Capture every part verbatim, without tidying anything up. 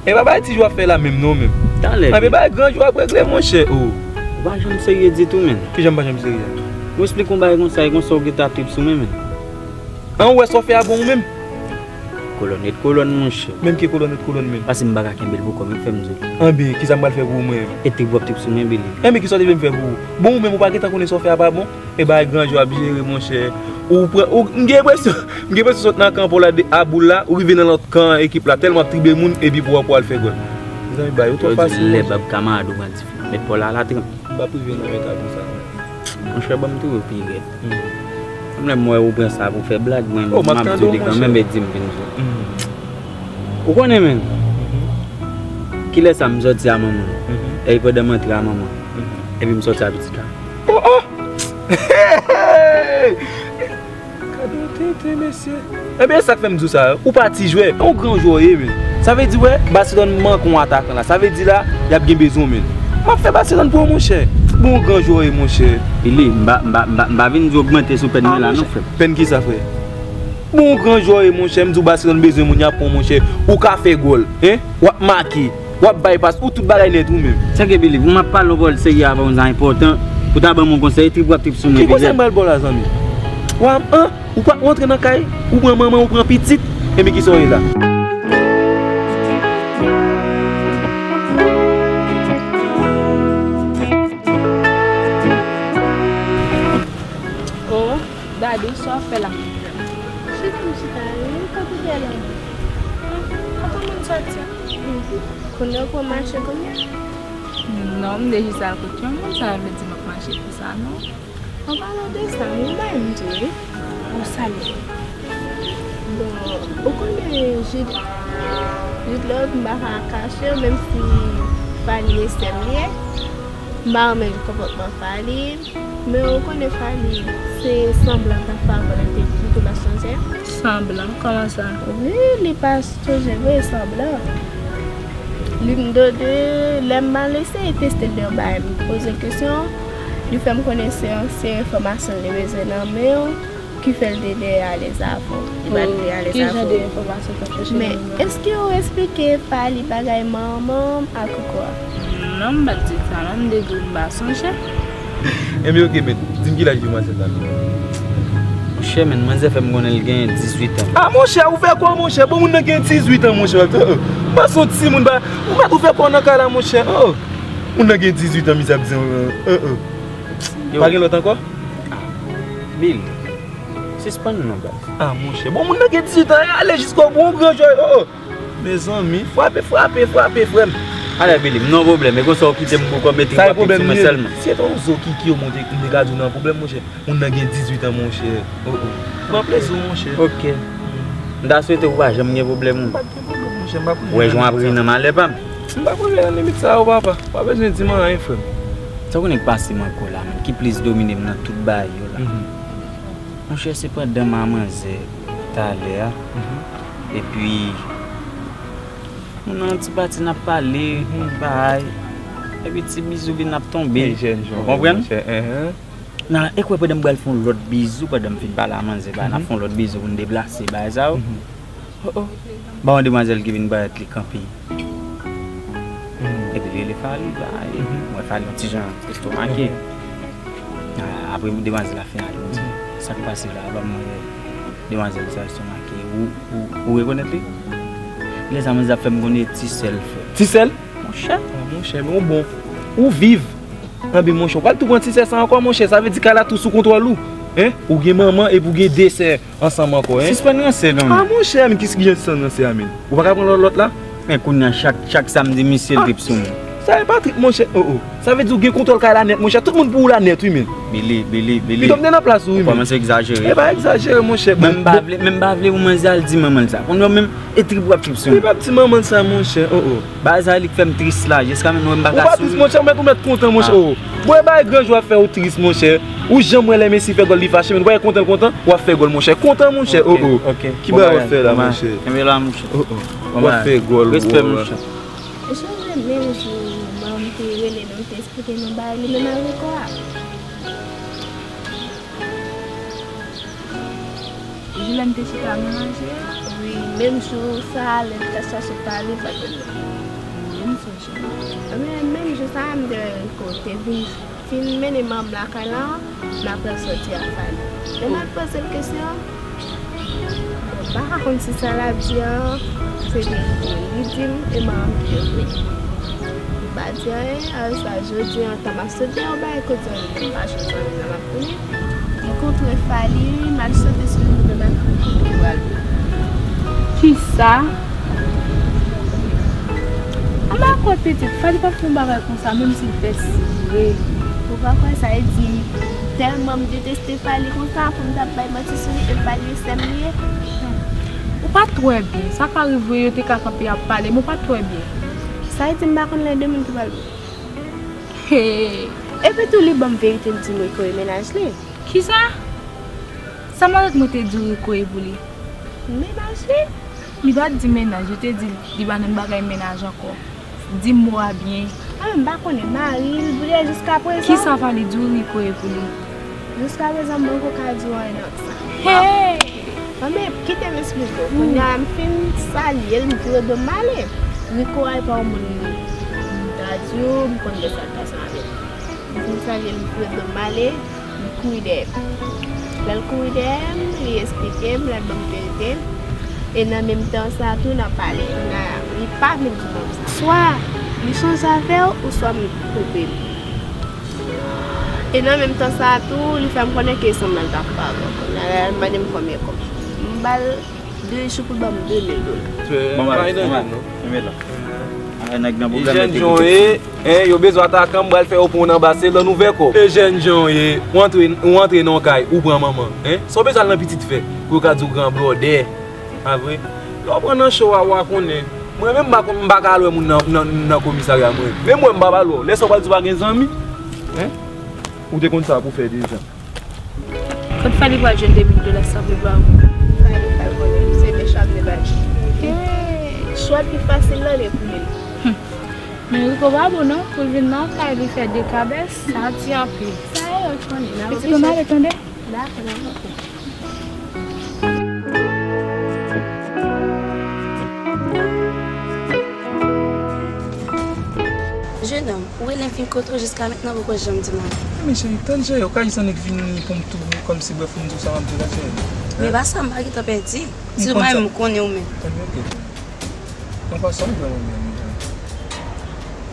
E pa bagay ti jou w ap fè la menm non menm. Talè. Anben bagay gran jou w ap regle monchè. Oh. Ou pa janm serye ditou menm. Kijan m pa janm serye a? Mwen esplike yon bagay konsa, e konsa ou gentan ap trip sou mwen menm. An ou wè sa w fè a bon ou menm? Kolòn ret kolòn monchè. Menm ki kolòn ret kolòn menm. Pase m pa ka kenbe l pou kò m, fè m di w. Anben, kisa m pral fè pou ou mwen menm? E trip w ap trip sou mwen Billy. Anben, kisa w te vle m fè pou ou? Bon ou menm ou pa gentan konnen sa w fè a pa bon? E bagay gran jou ap jere monchè. Ou pran, ou, m gen enpresyon, m gen enpresyon sot nan kan pou la de, a boul la, ou rive nan lòt kan ekip la, tèlman w ap tribe moun, epi pou w ap pral fè gòl. Mezanmi, bagay yo twò fasil. Lè bab kamarad ou pran dife. Met pòl a la tranp. M p ap rive nan eta konsa non. Monchè, ban m tou yo pi rèd. Menm lè m wè ou pran sa pou fè blag, mwen m ap di w li kanmenm e di m vin jwe. Ou konnen menn. Kilè sa m sòti a manman. Epi pandan m antre a manman. Epi m sòti a pitit la. Oh oh! Gade yon tenten mesye. Ebyen sa k fè m di w sa, ou pa ti jwè, yon gran jwè w ye menn. Sa vle di wè Barcelone manke yon atakan la. Sa vle di la y ap gen bezwen w menn. M ap fè Barcelone pou ou monchè. Bon yon gran jwè w ye monchè. Billy, m pa m pa m pa m pa vin di w ogmante sou pèn mwen la non frè m. Pèn kisa frè? Bon yon gran jwè w ye monchè, m di w Barcelone bezwen moun y ap pran w monchè. Ou ka fè gòl, en? W ap make. W ap bay pas, ou tout bagay nèt ou menm. Sa k ye Billy, pou m ap pale yon pawòl serye avè w, sa enpòtan. Pou ta ban m yon konsèy, trip w ap trip sou mwen. Ki konsèy m pral ba w la zanmi? W ap, an, ou pa, ou antre nan kay, ou pran manman, ou pran pitit, enben kisa w ye la? Oh, Dadou, sa w ap fè la? Chita m chita, wi, kote w ye la? Kote moun sòti a? Kounye a w pran mache kounye a? Non, m te jis al kot yon moun, sa pa vle di m ap mache konsa non. An palan de sa, m gen bagay m di w wi. Ou salye. Bon, ou konnen Jid, Jid Lòt, m pa ka kache w, menm si Fally e sè m li ye. M pa renmen konpòtman Fally. Men ou konnen Fally se sanblan t ap fè avè l epi li tou pa chanje. Sanblan? Kòman sa? Wi, li pa chanje vre, sanblan. Li m de, de, lè m al eseye teste l de yon bagay, m poze l kesyon, li fè m konnen se yon seri enfòmasyon li bezwen nan men w ki fè l te dèyè alèz avè w. Li pa t vle alèz avè w. Ki jan de enfòmasyon w t ap chèche nan men mwen? Men èske ou eksplike Fally bagay manman m ak koko a? Non, m pa t di sa non, m te di w m pa sonje. Enben oke, men, di m ki laj demwazèl la menm. Monchè, men, manzè fè m konnen l gen dizuit an. A, monchè, ou fè kwa, monchè? Bon, moun nan gen dizuit an, monchè. Oh, oh. M pa se yon timoun, ba, ou mèt ou fè kwa nan kay la, monchè. Oh, oh. Moun nan gen dizuit an, misye ap di, oh, oh, oh. Pa gen lòt ankò? Ah, Billy, sispann non, baz. Ah, monchè. Bon, moun nan gen dizuit an, ale jiskobou, yon gran jwè. Oh, oh. Mezanmi, frape, frape, frape, frè m. Ale, Billy, m nan pwoblèm. E konsa w kite m pou kòm e trip w ap trip sou mwen sèlman. Si se te yon zo ki, ki yo monte, m te ka di w nan pwoblèm, monchè. Moun nan gen dizuit an, monchè. Oh, oh. Pran plezi w, monchè. Ok. M ta swete ou pa janm gen pwoblèm ou. M p ap gen pwoblèm, monchè. M p ap rive nan limit sa. Ou wè jan w ap ri nan malè pa m. M p ap rive nan limit sa yo, papa. Pa bezwen di m anyen, frè m. Sa w konnen k pase m ankò la, menm? Ki plis domine m nan tout bagay yo la. Mhm. Monchè, se pandan m a manzè talè a. Mhm. Epi, nou nan yon ti pati n ap pale, mhm, bagay. Epi ti bizou vin ap tonbe. Ou konprann? Monchè, mhm. Nan, e kwè pandan m pral fè yon lòt bizou, pandan m fin pale a manzè, ba, n ap fè yon lòt bizou pou n deplase, bagay sa yo. Mhm. Oh, oh. Ba yon demwazèl ki vin parèt li kanpe. Mhm. Epi li rele Fally, ba, e, mhm, mwen Fally yon ti jan estomake. Mhm. Ah, apre demwazèl la fin ale, m di, mhm, sa k pase la, ba m wè demwazèl sa estomake. Ou, ou, ou rekonèt li? Lè sa manzè ap fè m konnen ti sè l fè. Ti sè l? Monchè. Ah, monchè, men ou bon. Ou viv. Anben, monchè, ou pral tou pran ti sè sa ankò, monchè. Sa vle di kay la tou sou kontwòl ou. Hein? Ou gen manman epi ou gen de sè ansanm ankò, hein? Sispann ranse, non. Ah, monchè, men kisa ki gen sispann ranse a, men? Ou pa ka pran lòt, lòt la? Men kounye a, chak, chak samdi, misye trip sou mwen. Sa e pa trip, monchè. Oh, oh. Sa vle di ou gen kontwòl kay la nèt, monchè. Tout moun pou ou la nèt, wi, men. Billy, Billy, Billy. Pito m te nan plas ou, wi, men. Ou kòmanse egzajere. E pa egzajere, monchè. Men m pa vle, men m pa vle ou manzè al di manman l sa. Kounye a menm, e trip w ap trip sou mwen. Li p ap di manman l sa, monchè. Oh, oh. Bagay sa li k fè m tris la, jiska menm mwen m pa ka souri. Ou pa tris, monchè, ou mèt, ou mèt kontan, monchè. Ah. Oh. Bon, e bagay gran jou ap fè ou tris, monchè. Ou janm wè lè Messi fè gòl li fache, men ou pa wè kontan l kontan, w ap fè gòl, monchè. Kontan, monchè. Ok, oh, oh. Ok. Ki bagay w ap fè la, monchè? Kenbe la, monchè. Oh, oh. W ap fè gòl, respè, monchè. Ou sonje menm jou manman m te rele nou, te eksplike nou bagay li menm avèk ou a? Jou lè n te chita nan ranje a? Wi, menm jou sa a, lè n t al chache Fally, li pa t vin. Ebyen, menm jou sa a, m te wè Rico te vin, fin mennen manman m lakay la, m ap al sòti ak Fally. Lè m al poze l kesyon, bon, m pa ka konn si sa l ap di an se verite. Li di m, e manman m ki te vre. M pa di anyen, apre sa, jodi an, tan m ap sot dèyè yon bagay kote m pa jwenn zanmi m nan, m ap tounen. M kontre Fally, m al sote sou li, m al kouri pou al. Kisa? Anba kwè pitit, Fally p ap fè yon bagay konsa, menm si l fè si vre. Ou pa kwè sa, e di, tèlman m deteste Fally konsa, pou m t ap bay manti sou li, e Fally e sè m li ye. Ou pa t wè byen, sa ka rive yo te ka kanpe ap pale, men ou pa t wè byen. Sa e di m pa konn lè de moun ki pral bon. Hey! Epi tou li ban m verite, l di m Rico e mennaj li. Kisa? Sa matant mwen te di Rico e pou li? Mennaj li? Li pa t di mennaj, li te di li pa nan bagay mennaj ankò. Di m mo a byen. Ah, m pa konnen, mari l, pou li jiskaprezan. Kisa Fally di Rico e pou li? Jiskaprezan, m poko ka di w anyen nan sa. Hey! Bon, men, kite m esplike w. Kounye a, m fin salye l, m vire do m ale. Rico a, e pa yon moun m ta di w, m konn gen sa k pase avè l. M fin salye l, m vire do m ale, li kouri dèyè m. Lè l kouri dèyè m, li esplike m, lè l ban m verite. E nan menm tan sa a tou, n ap pale. Kounye a, li pa vle m di manman m sa. Swa li chanje avè w, oswa m twonpe l. E nan menm tan sa a tou, li fè m konnen ke sanm nan l t ap fè avè w. Kounye a, l mande m konbyen kòb. M ba l de jou pou l ban m de mil dola. Bon, bagay nan men nou. Renmen la. Ah, nèg nan pwoblèm. Jèn jan w ye, en, yo bezwen atakan, m pral fè yo pran w nan base, lòn ouvè kòb. E jèn jan w ye, ou antre, ou antre nan yon kay, ou pran manman, en. Sa w bezwen al nan pitit fè, pou yo ka di w gran blòdè. A vre? Lè w pran nan cho a, w a konnen. Mwen menm, m pa konn, m pa ka al wè moun nan, nan, nan komisarya, mwen. Menm mwen, m pa pral wè w. Lè sa w pral di w pa gen zanmi, en? Ou te konn sa pou fè deja. Kot Fally pral jwenn de mil dola sa vle pa bon. Fally pral konnen se de chak de bal. Hey, chwa l pi fasil la, li pou li. Hmm. Men Rico pa bon non, pou l vin nan kay li fè dekabès, sa di anpil. Sa e yo konnen, n ap oblije. Pitit ou n ale tande. Dakò, n ap oblije. Jenòm, ou rele m vin kote w jiska mentnan poko janm di m anyen. Men cheri, tann cheri, ou ka jis annik vini pou m tou, kòmsi brèf pou m di w sa m ap di w la cheri. Men pa sa, m pa gentan pèdi. Si w pa renmen m, m konnen ou menm. Ebyen, ok. An pasan, ou vrèman bèl, wi.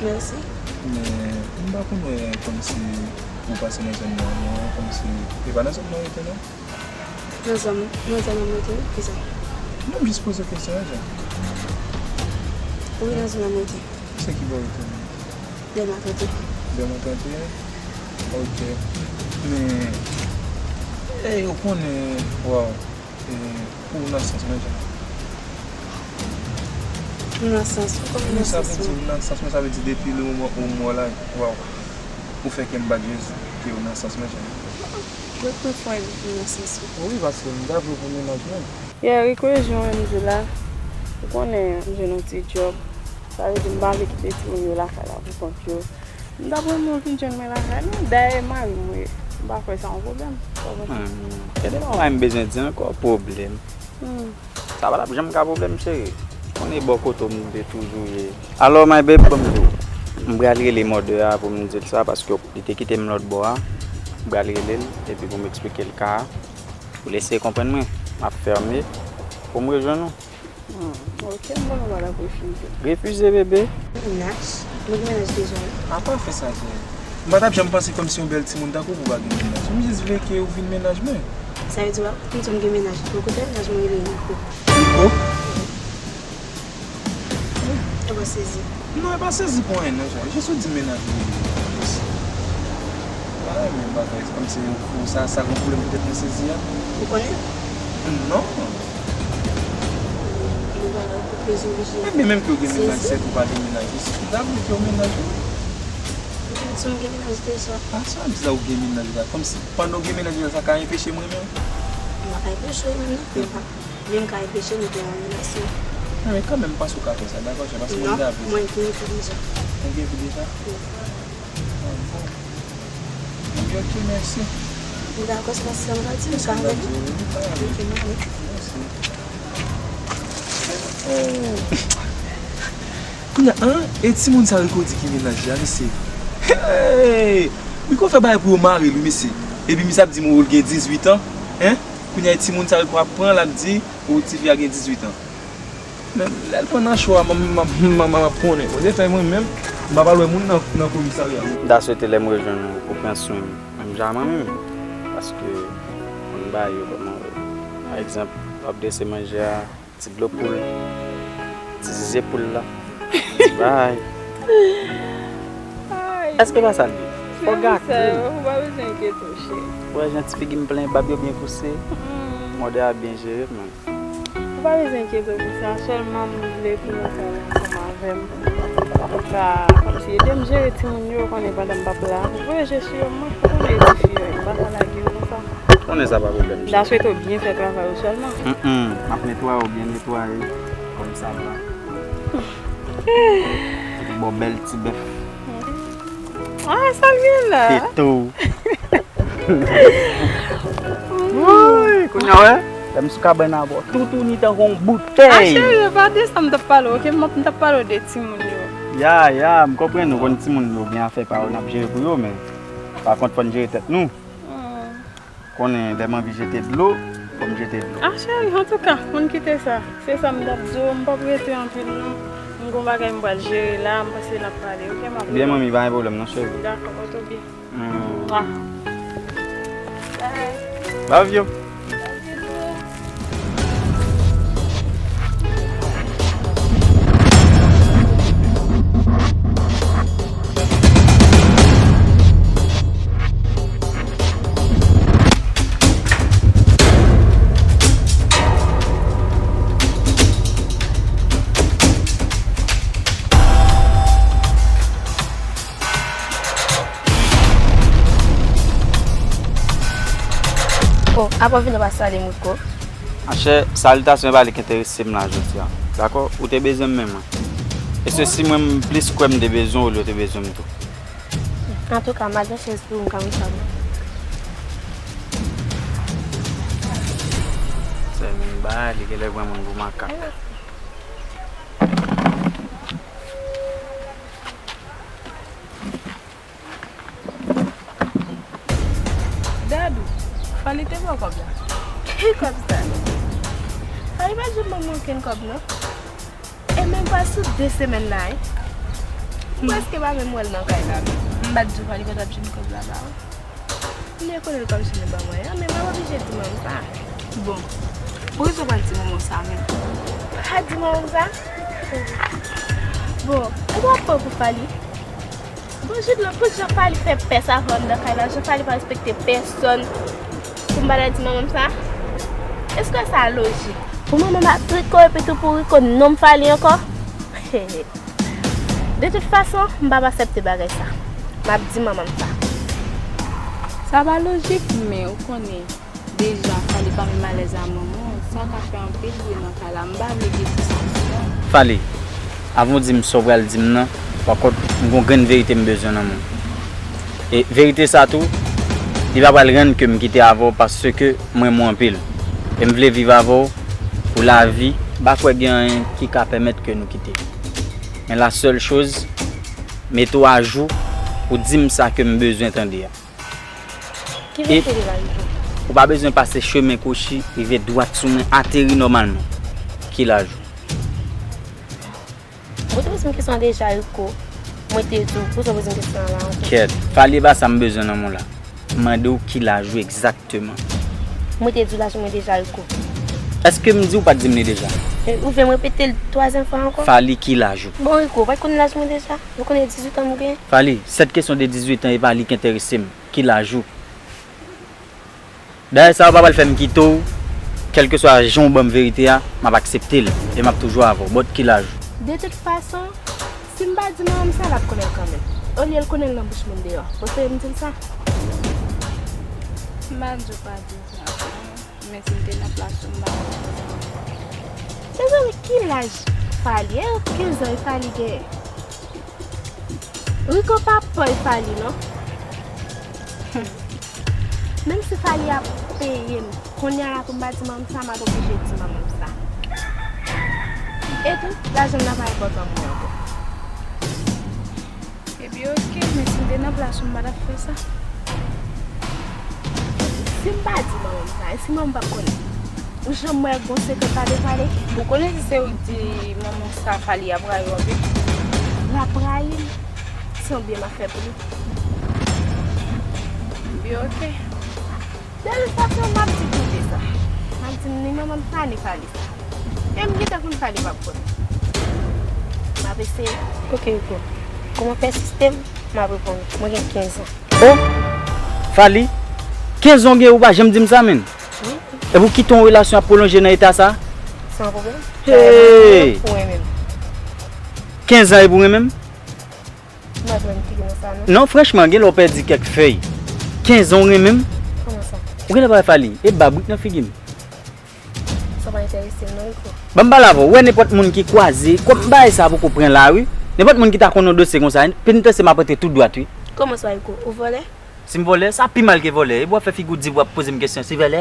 Mèsi. Men, m pa konn wè kòmsi ou pase nan zòn nan, non, kòmsi, e pa nan zòn nan ou rete, non? Nan zòn, nan zòn nan m rete, wi, kisa? Non, m jis poze w kesyon an, Jan. Wi, nan zòn nan m rete. Se ki bò w rete menm? Dèlma trannteyen. Dèlma trannteyen? Ok. Men, e, ou konnen, waw, e, ou nan sans mwen, Jan. Ou nan sans, ou kòman nan sans mwen? Sa vle di ou nan sans mwen, sa vle di depi le moman ou mò la, waw, ou fè kè m bat Jezi, ke ou nan sans mwen, Jan. Mwen, mwen fò e depi nan sans mwen. Wi, paske m ta vle pou mennaj mwen. Yè, Rico, jan m di w la, ou konnen m jwenn yon ti djòb. Sa vle di m pa vle kite timoun yo lakay la pou kont yo. M t ap renmen w vin jwenn mwen lakay nou. Dayè, mari m ou ye. M pa kwè sa yon pwoblèm. Ou konprann? Hmm, gen de bagay m bezwen di ankò, pwoblèm. Hmm. Sa pa t ap janm ka pwoblèm, cheri. Konnen bò kote w m te toujou ye. Alò, my babe, ban m di w. M pral rele mother a pou m di l sa, paske li te kite m lòt bò a. M pral rele l, epi pou m eksplike l ka a. Pou l eseye konprann mwen, m ap fèmen pou m rejwenn ou. Hmm, ok, m konnen w pa t ap refize. Refize, bebe? Mennaj? Mwen gen mennaj deja, wi. A pa fè sa, cheri. M pa t ap janm panse kòmsi yon bèl timoun tankou w pou w pa gen mennaj. M jis vle ke ou vin mennaj mwen. Sa vle di w ap di m gen mennaj. Bon, kote mennaj mwen rele Rico. Rico? E pa sezi. Non, e pa sezi pou anyen, non, cheri. Jis ou di mennaj ou ye. Jis. Ay, men bagay, kòmsi ou sa, sa gon pwoblèm poutèt mwen sezi a. Ou konnen? Non. Bon, bagay, pou plezi oblije. Ebyen, menm ke ou gen mennaj, sèt ou pa gen mennaj, jis ou ta vle ke ou mennaj ou. Ou di m gen mennaj deja. A sa m di la ou gen mennaj la. Kòmsi, pandan ou gen mennaj la, sa ka enpeche mwen menm? M pa ka enpeche w menm non, men pa. Byen m ka enpeche nou gen yon relasyon. Non, men kanmenm, m panse w ka fè sa, dakò, chè, paske mwen ta vle. Non, mwen gen fi deja. Ou gen fi deja? Wi. Ah, bon. Ebyen, ok, mèsi. Ou dakò, se pa sa m ka di, m ka antre. Mèsi. Oh. M An, e timoun sa Rico di ki mennaj li a, mesye? Hey! Rico fè bagay pou yo mare l wi, mesye. Epi misye ap di m, o, l gen dizuit an. Hein? Kounye a e timoun sa Rico ap pran, l ap di, o, tifi a gen dizuit an. Men lè l pran nan cho a, m, m, m, m, m ap konnen. Bondye fè mwen menm, m pa pral wè moun nan, nan komisarya. M ta swete lè m rejwenn ou, ou pran swen m, menm jan a mwen menm. Paske, konn bagay yo kòman yo ye. Pa egzanp, w ap drese manje a, ti dlo poul, ti zize poul la. Ti bay. Èske pa sa l ye? Fò gate l. Ou pa bezwen enkyete w, cheri. Ou wè jan ti figi m plen, bab yo byen pouse, mòde a byen jere, man. Ou pa bezwen enkyete w pou sa, sèlman m vle pou nou fè ansanm avè m. Pou ka, kòmsi, ede m jere timoun yo, ou konnen pandan m p ap la. Voye je sou yo, mwen, ou konnen yo ti fi yo, m pa ka lage yo konsa. Konnen sa pa pwoblèm. M ta swete w byen fè travay ou sèlman. Mm, mm. M ap netwaye w byen netwaye. Kòm sa va. Ti bò bèl ti bèf. Ah, sa l gen la? Teto. Woy, kounye a wè. Lè m sou kabann avè w, toutouni tankou yon boutèy. Ah, cheri, pa de sa m t ap pale w, oke? M ap, m t ap pale w de timoun yo. Ya, ya, m konprann ou konn timoun yo gen afè pa yo n ap jere pou yo, men pa kont fò n jere tèt nou. Konnen lè m anvi jete dlo, fò m jete dlo. Ah, cheri, antouka, moun kite sa. Se sa m t ap di w, m p ap rete anpil non. M gon bagay m pral jere la, m panse n ap pale, oke, m ap rele w. Byen, manmi, pa gen pwoblèm non, cheri. Dakò, oke, byen. Mm. Mwa. Bye. Love you. Love you too. Oh, apa w vin ap salye m, Rico? Monchè, salitasyon e pa li k enterese m la jodi a. Dakò? Ou te bezwen m menm, wi. E se si mwen m plis kwè m te bezwen w olye w te bezwen m tou. Antouka, m al fè chèz pou ou, m ka mete sa pou ou. Sè, men bagay, li genlè pran moun pou makak. Dadou, Fally te ba w kòb la? Ki kòb sa? Fally pa t janm ban mwen okenn kòb, non. E menm pa sou de semèn la, wi. M prèske pa menm wè l nan kay la, menm. M pa t di w Fally pa t ap jwenn kòb la ba w? M byen konnen l p ap janm ban mwen an, men m ap oblije di manman sa. Bon, poukisa w pral di manman w sa menm? Pa di manman m sa? Bon, ou p ap pran pou Fally? Bon, Jidlo, pou jan Fally fè pès avè w anndan kay la, jan Fally pa respekte pèsonn, pou m pa ta di manman m sa? Èske sa lojik? Pou manman m ap Rico epi tou pou Rico nonm Fally ankò? De tout fason, m p ap aksepte bagay sa. M ap di manman m sa. Sa pa lojik, men ou konnen, deja, Fally pa menm alèz a manman w, sa ka fè anpil bri nan kay la. M pa vle gen diskisyon. Fally, avan w di m sa w pral di m nan, pa kont, m gon grenn verite m bezwen nan men w. E verite sa tou, li pa pral rann ke m kite avè w paske m renmen w anpil. E m vle viv avè w pou lavi. M pa kwè gen anyen ki ka pèmèt ke nou kite. Men la sèl choz, mete w ajou pou di m sa ke m bezwen tande a. Ki verite li la, Rico? Ou pa bezwen pase chemen kwochi, rive dwat sou mwen, ateri nòmalman. Ki laj ou? Ou te poze m kesyon an deja, Rico. Mwen te di w, poukisa w poze m kesyon an la ankò? Kèt, Fally, e pa sa m bezwen nan men w la. M mande w ki laj ou egzakteman. Mwen te di w laj mwen deja, Rico. Èske m di w pa t di m li deja? E, ou vle m repete l twazyèm fwa ankò? Fally, ki laj ou? Bon, Rico, ou pa t konn laj mwen deja? Ou konnen dizuit an m gen? Fally, cette question de dizuit an, e pa li k enterese m. Ki laj ou? Dayè, sa yo pa pral fè m kite w, kèlkeswa jan w ban m verite a, m ap aksepte l, e m ap toujou avè w. But ki laj ou? De tout fason, si m pa di manman m sa, l ap konnen l kanmenm. Olye l konnen l nan bouch moun deyò. Prefere m di l sa? M pa di w pa di l sa, non. Men si m te nan plas ou, m pa t ap di sa. Mezanmi, ki laj Fally? E ki zan Fally genyen? Rico pa pòy Fally non. Menm si Fally ap peye m, kounye a la pou m pa di manman m sa, m ap oblije di manman m sa. E tou, lajan m nan pa enpòtan pou mwen ankò. Epi oke, men si m te nan plas ou, m pa t ap fè sa. Si m pa di manman m sa, si manman m p ap konnen? Ou janm wè gon sekrè pa devwale? Ou konnen si se ou k di manman w sa, Fally ap rayi w anpil. L ap rayi m. Se yon byen m ap fè pou li. Epi oke. De tout fason, m ap di kote sa. M ap di ni manman m sa, ni Fally sa. E m gentan konn Fally p ap konn. M ap eseye. Oke, Rico. Kòman w pèsiste m, m ap reponn ou. Mwen gen kenz an. Oh! Fally, kenz an w gen, ou pa janm di m sa, menn. Wi. Epi w kite yon relasyon ap pwolonje nan eta sa? San pwoblèm. Hey! Pou renmen m. Kenz an epi w renmen m? M pa t wè m figi nan sa, non. Non, franchman, gen lè w pèdi kèk fèy. Kenz an w renmen m? Kòman sa? Ou genlè pa wè Fally, e ba brik nan figi m. Sa pa enterese m, non, Rico. Ban m pale avè w, ou wè nenpòt moun ki kwaze, kòm bagay sa poko pran la, wi. Nenpòt moun ki ta konn yon dosye konsa, penitansye m ap antre tou dwat, wi. Kòman sa, Rico? Ou vòlè? Si m vòlè, sa pi mal ke vòlè. Epi w ap fè figi w di w ap poze m kesyon, se vòlè?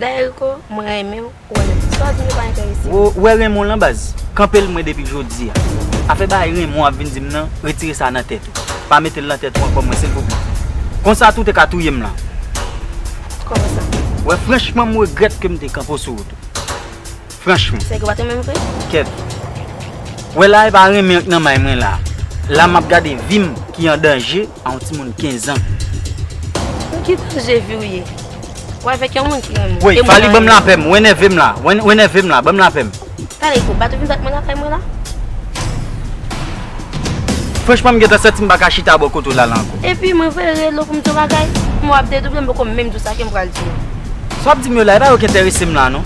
Dayè, Rico, mwen renmen w, ou renmen m. Sa w di m yo pa enterese m. Ou, ou wè renmen w lan baz? Kanpe l mwen depi jodi a. Afè bagay renmen w ap vin di m nan, retire sa nan tèt ou. Pa mete l nan tèt ou ankò mwen, silvouplè. Konsa tou te ka touye m la. Kòman sa? Ou wè, franchman, m regrèt ke m te kanpe w sou wout ou. Franchman. Sèke w pa t renmen m vre? Kèt. Ou wè la, e pa renmen k nan may mwen la. La, m ap gade vi m ki an danje a yon timoun kenz an. Nan ki danje vi w ye? Ou avèk yon moun ki renmen w. Woy, Fally, ban m lapè m. Ou enève m la. Ou en-, ou enève m la. Ban m lapè m. Talè, Rico, bat ou vin bat mwen lakay mwen la? Franchman, m gentan santi m pa ka chita bò kote w la, la ankò. Epi, mwen voye rele w pou m di w bagay. Mwen w ap dedouble m, poko menm di w sa ke m pral di w. Sa w ap di m yo la, e pa yo k enterese m la, non.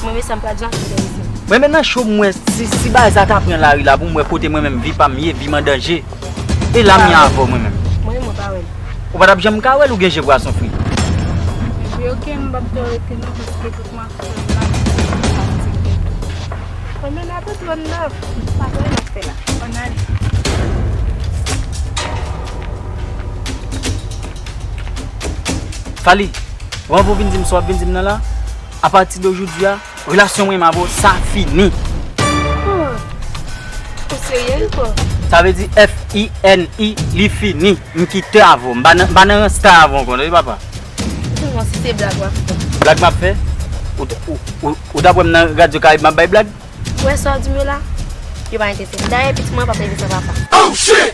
Mwen, men sa m pral di w la ki enterese m. Mwen, men nan cho m wè, si, si bagay sa ta pran lari la, pou m wè kote mwen menm, vi pa m ye, vi m an danje. E la m ye avè w, mwen menm. Mwen, mwen pa wè l. Ou pa t ap janm ka wè l, ou gen je pwason fri. Epi, oke, m p ap fè w rete non, paske tout mwen ap fè m la, m ap di l depi. Mwen, men nan tout zòn nan, m pa konnen m ap fè la. Ann ale. Fally, ou anvi w vin di m sa w ap vin di m nan la? Apati de jodi a, relasyon mwen avè w, sa fini. Oh. Ou serye, Rico? Sa vle di F I N I, li fini. M kite avè w. M pa nan, m pa nan rans ta avè w ankò, tande, papa. Kòman si se blag w ap fè? Blag m ap fè? Ou, ou, ou, ou t ap wè m nan Radyo Karayib m ap bay blag? Ou wè sa w di m yo la? Yo pa enterese m. Dayè, pitit mwen p ap leve san papa. Oh, shit!